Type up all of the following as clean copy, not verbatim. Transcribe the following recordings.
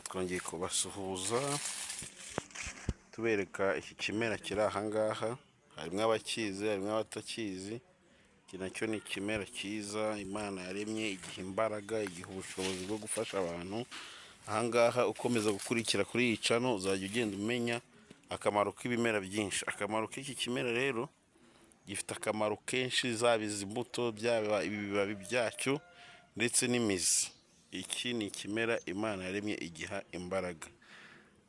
Twongeye kubasuhuza tubereka iki kimera kiri aha ngaha, harimo abakizi, harimo abatakizi. Iki nacyo ni ikimera cyiza Imana yaremye, igiha imbaraga, igiha ubushobozi bwo gufasha abantu. Aha ngaha ukomeza gukurikira kuri iyi channel, uzajya ugenda umenya akamaro k'ibimera byinshi. Akamaro k'iki kimera rero, gifite akamaro kenshi, zaba izi mbuto, byaba ibibabi byacyo ndetse n'imizi. Iki ni ikimera Imana yaremye, igiha imbaraga.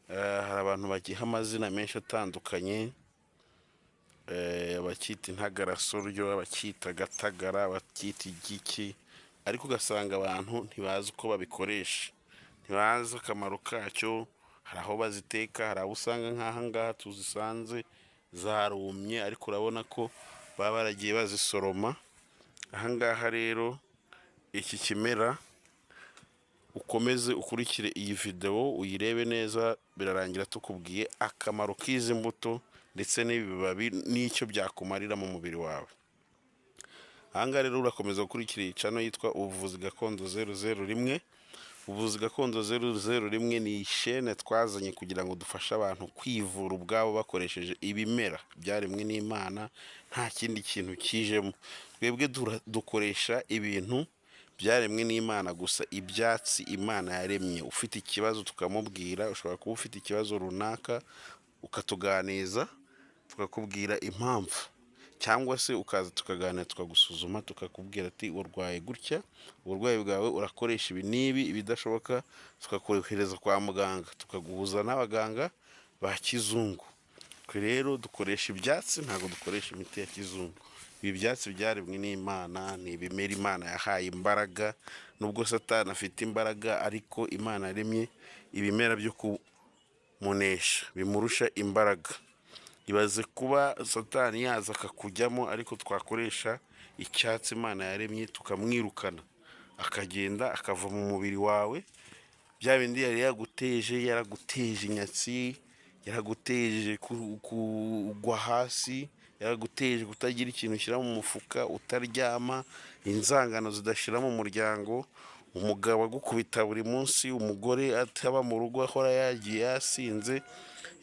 Hari abantu bagiha amazina menshi atandukanye, abacyita intagarasoryo, abacyita gatagara, abacyita igiki, ariko ugasanga abantu ntibazi uko babikoresha, ntibazi akamaro kacyo. Hari aho baziteka, hari aho usanga nk'aha ngaha tuzisanze zarumye, ariko urabona ko baba baragiye bazisoroma. Aha ngaha rero iki kimera, ukomeze ukurikire iyi videwo uyirebe neza, birarangira tukubwiye akamaro k'izi mbuto ndetse n'ibibabi n'icyo byakumarira mu mubiri wawe. Aha ngaha rero urakomeza gukurikira iyi channel yitwa Ubuvuzi Gakondo 001. Ubuvuzi Gakondo 001 ni ishene twazanye kugira ngo dufashe abantu kwivura ubwabo bakoresheje ibimera byaremwe n'Imana, nta kindi kintu kijemo. Twebwe dukoresha ibintu byaremwe n'Imana gusa, ibyatsi Imana yaremye. Ufite ikibazo tukamubwira, ushobora kuba ufite ikibazo runaka ukatuganiza tukakubwira impamvu, cyangwa se ukaza tukaganira, tukagusuzuma, tukakubwira ati: "Urwaye gutya, uburwayi bwawe urakoresha ibi n'ibi." Ibidashoboka tukakohereza kwa muganga, tukaguhuza n'abaganga ba kizungu. Twe rero dukoresha ibyatsi, ntabwo dukoresha imiti ya kizungu. Ibi byatsi byaremwe n'Imana, ni ibimera Imana yahaye imbaraga. Nubwo Satani afite imbaraga, ariko Imana yaremye ibimera byo kumunesha, bimurusha imbaraga. Ibaze kuba Satani yaza akakujyamo, ariko twakoresha icyatsi Imana yaremye tukamwirukana, akagenda akava mu mubiri wawe. Bya bindi yari yaguteje, yaraguteje inyatsi, yaraguteje kugwa hasi, yaraguteje kutagira ikintu ushyira mu mufuka, utaryama, inzangano zidashira mu muryango, umugabo agukubita buri munsi, umugore ataba mu rugo, ahora yagiye yasinze.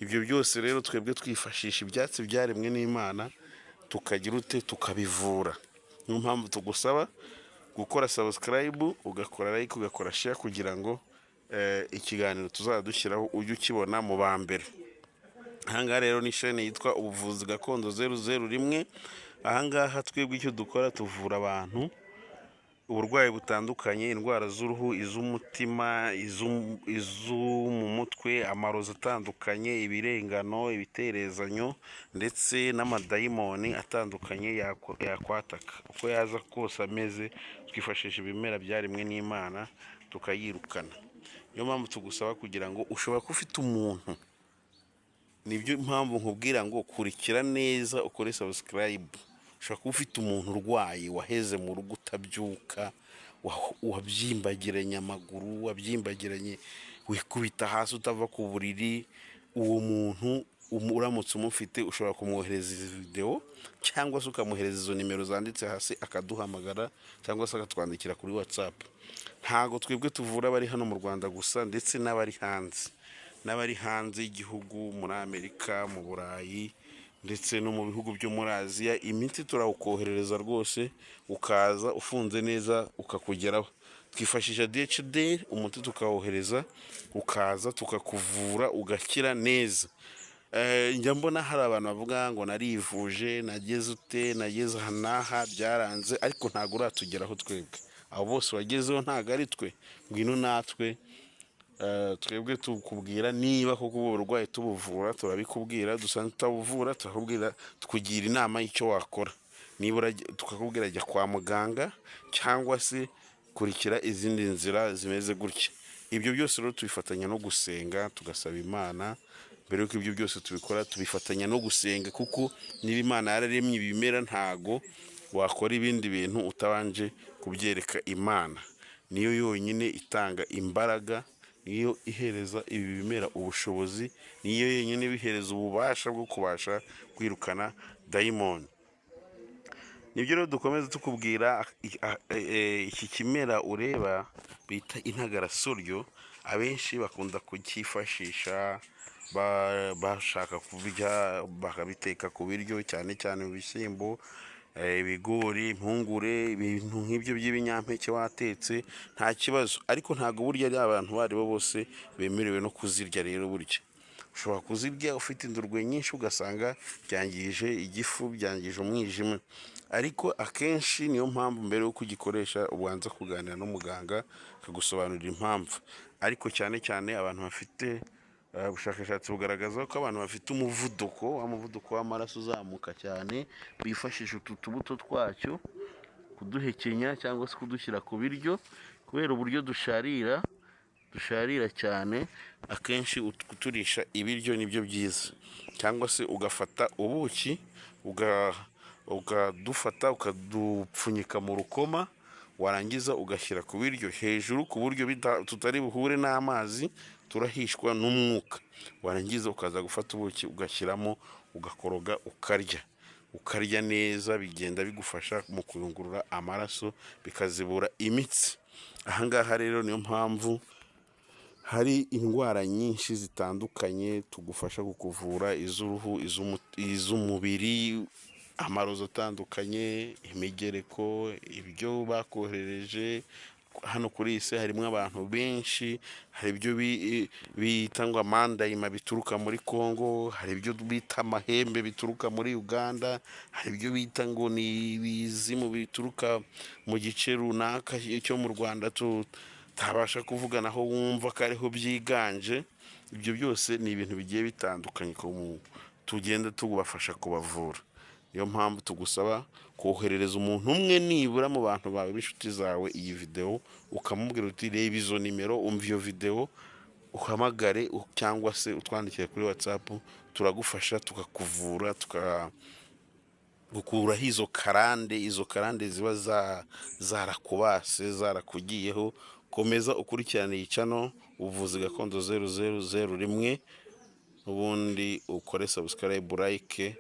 Ibyo byose rero twebwe twifashisha ibyatsi byaremwe n'Imana, tukagira ute? Tukabivura. Niyo mpamvu tugusaba gukora subscribe, ugakora like, ugakora share, kugira ngo ikiganiro tuzajya dushyiraho ujye ukibona mu ba mbere. Ahangaha rero ni shene yitwa Ubuvuzi Gakondo 001. Ahangaha twebwe icyo dukora, tuvura abantu uburwayi butandukanye: indwara z'uruhu, iz'umutima, izo mu mutwe, amarozi atandukanye, ibirengano, ibiterezanyo ndetse n'amadayimoni atandukanye yakwataka. Uko yaza kose ameze, twifashisha ibimera byaremwe n'Imana tukayirukana. Niyo mpamvu tugusaba kugira ngo, ushobora kuba ufite umuntu, nibyo mpamvu nkubwira ngo kurikira neza, ukore subscribe. Ushobora kuba ufite umuntu urwaye, waheze mu rugo, utabyuka, wabyimbagiranye amaguru, wabyimbagiranye, wikubita hasi, utava ku buriri. Uwo muntu uramutse umufite, ushobora kumwohereza izi videwo cyangwa se ukamuhereza izo nimero zanditse hasi, akaduhamagara cyangwa se akatwandikira kuri WhatsApp. Ntabwo twebwe tuvura abari hano mu Rwanda gusa, ndetse n'abari hanze, n'abari hanze y'igihugu, muri Amerika, mu Burayi ndetse no mu bihugu byo muri Aziya. Imiti turawukoherereza rwose, ukaza ufunze neza ukakugeraho. Twifashisha DHL, umuti tukawohereza, ukaza tukakuvura ugakira neza. Njya mbona hari abantu bavuga ngo narivuje, nageze ute, nageze aha n'aha byaranze, ariko ntabwo uratugeraho twebwe. Abo bose wagezeho ntabwo ari twe. Ngwino natwe, twebwe tukubwira niba koko ubu burwayi tubuvura, turabikubwira. Dusanzwe tutabuvura, turakubwira, tukugira inama y'icyo wakora. Niba tukakubwira jya kwa muganga cyangwa se kurikira izindi nzira zimeze gutya. Ibyo byose rero tubifatanya no gusenga, tugasaba Imana. Mbere y'uko ibyo byose tubikora, tubifatanya no gusenga, kuko niba Imana yararemye ibimera, ntago wakora ibindi bintu utabanje kubyereka Imana. Niyo yonyine itanga imbaraga, niyo ihereza ibi bimera ubushobozi, niyo yonyine ibihereza ububasha bwo kubasha kwirukana dayimoni. Niyo mpamvu rero tugusaba kugira ngo Nibyo rero dukomeza tukubwira, iki kimera ureba bita intagarasoryo, abenshi bakunda kucyifashisha bashaka kubirya, bakabiteka ku biryo, cyane cyane mu bishyimbo, ibigori, impungure, ibintu nk'ibyo by'ibinyampeke watetse nta kibazo. Ariko ntabwo burya ari abantu abo ari bo bose bemerewe no kuzirya. Rero burya ushobora kuzirya ufite indurwe nyinshi, ugasanga byangije igifu, byangije umwijima. Ariko akenshi niyo mpamvu mbere y'uko ugikoresha ubanza kuganira n'umuganga akagusobanurira impamvu. Ariko cyane cyane abantu bafite ubushakashatsi bugaragaza ko abantu bafite umuvuduko, wa muvuduko w'amaraso uzamuka cyane, bifashisha utu tubuto twacyo kuduhekenya cyangwa se kudushyira ku biryo, kubera uburyo dusharira, dusharira cyane. Akenshi kuturisha ibiryo nibyo byiza, cyangwa se ugafata ubuki ukadufata ukadupfunyika mu rukoma, warangiza ugashyira ku biryo hejuru, ku buryo tutari buhure n'amazi, turahishwa n'umwuka. Warangiza ukaza gufata ubuki ugashyiramo, ugakoroga, ukarya, ukarya neza. Bigenda bigufasha mu kuyungurura amaraso, bikazibura imitsi. Ahangaha rero niyo mpamvu hari indwara nyinshi zitandukanye tugufasha kukuvura: iz'uruhu, iz'umubiri, amarozi atandukanye, imigereko, ibyo bakoherereje. Hano kuri iyi si harimo abantu benshi, hari ibyo bita ngo amandayima bituruka muri Congo, hari ibyo bita amahembe bituruka muri Uganda, hari ibyo bita ngo ni ibizimu bituruka mu gice runaka cyo mu Rwanda tutabasha kuvuga, naho wumva ko ariho byiganje. Ibyo byose ni ibintu bigiye bitandukanye tugenda tubafasha kubavura. Niyo mpamvu tugusaba koherereza umuntu umwe nibura mu bantu bawe b'inshuti zawe iyi videwo, ukamubwira uti: "Reba izo nimero, umva iyo videwo, uhamagare cyangwa se utwandikire kuri WhatsApp, turagufasha tukakuvura, tukagukuraho izo karande, izo karande ziba zarakubase, zarakugiyeho." Komeza ukurikirane iyi channel, Ubuvuzi Gakondo 0001, ubundi ukore subscribe, like.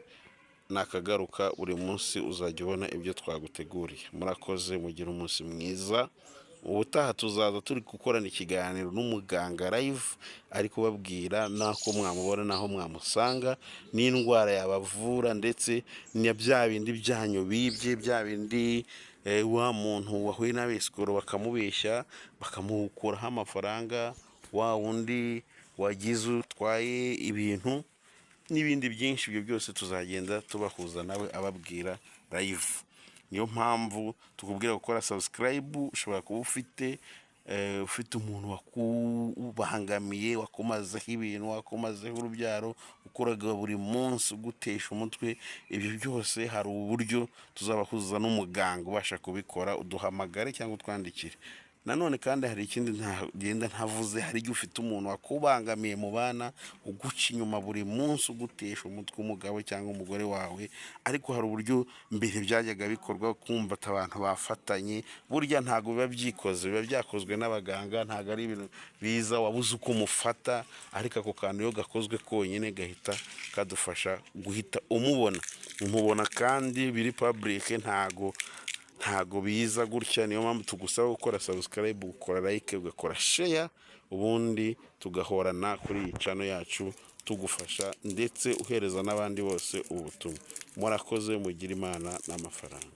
Nakagaruka, buri munsi uzajya ubona ibyo twaguteguriye. Murakoze, mugire umunsi mwiza. Ubutaha tuzaza turi gukorana ikiganiro n'umuganga live, ari kubabwira n'ako mwamubona n'aho mwamusanga n'indwara yabavura, ndetse na bya bindi byanyu bibye, bya bindi wa muntu wahuye n'abesikoro bakamubeshya bakamukuraho amafaranga, wa wundi wagize utwaye ibintu n'ibindi byinshi. Ibyo byose tuzagenda tubahuza nawe ababwira live. Niyo mpamvu tukubwira gukora subscribe. Ushobora kuba ufite umuntu wakubangamiye, wakumazeho ibintu, wakumazeho urubyaro, ukoraga buri munsi ugutesha umutwe. Ibyo byose hari uburyo tuzabahuza n'umuganga ubasha kubikora. Uduhamagare cyangwa utwandikire. Nanone kandi hari ikindi ntagenda ntavuze: hari igihe ufite umuntu wakubangamiye mu bana, uguca inyuma buri munsi, ugutesha umutwe, umugabo cyangwa umugore wawe. Ariko hari uburyo mbere byajyaga bikorwa, kumva ati abantu bafatanye. Burya ntabwo biba byikoze, biba byakozwe n'abaganga, ntabwo ari ibintu biza wabuze uko umufata. Ariko ako kantu iyo gakozwe konyine gahita kadufasha guhita umubona, umubona kandi biri public, ntago biza gutya. Niyo mpamvu tugusaba gukora subscribe, gukora like, ugakora share, ubundi tugahorana kuri iyi channel yacu, tugufasha ndetse uhereza n'abandi bose ubu butumwa. Murakoze, mugire Imana n'amafaranga.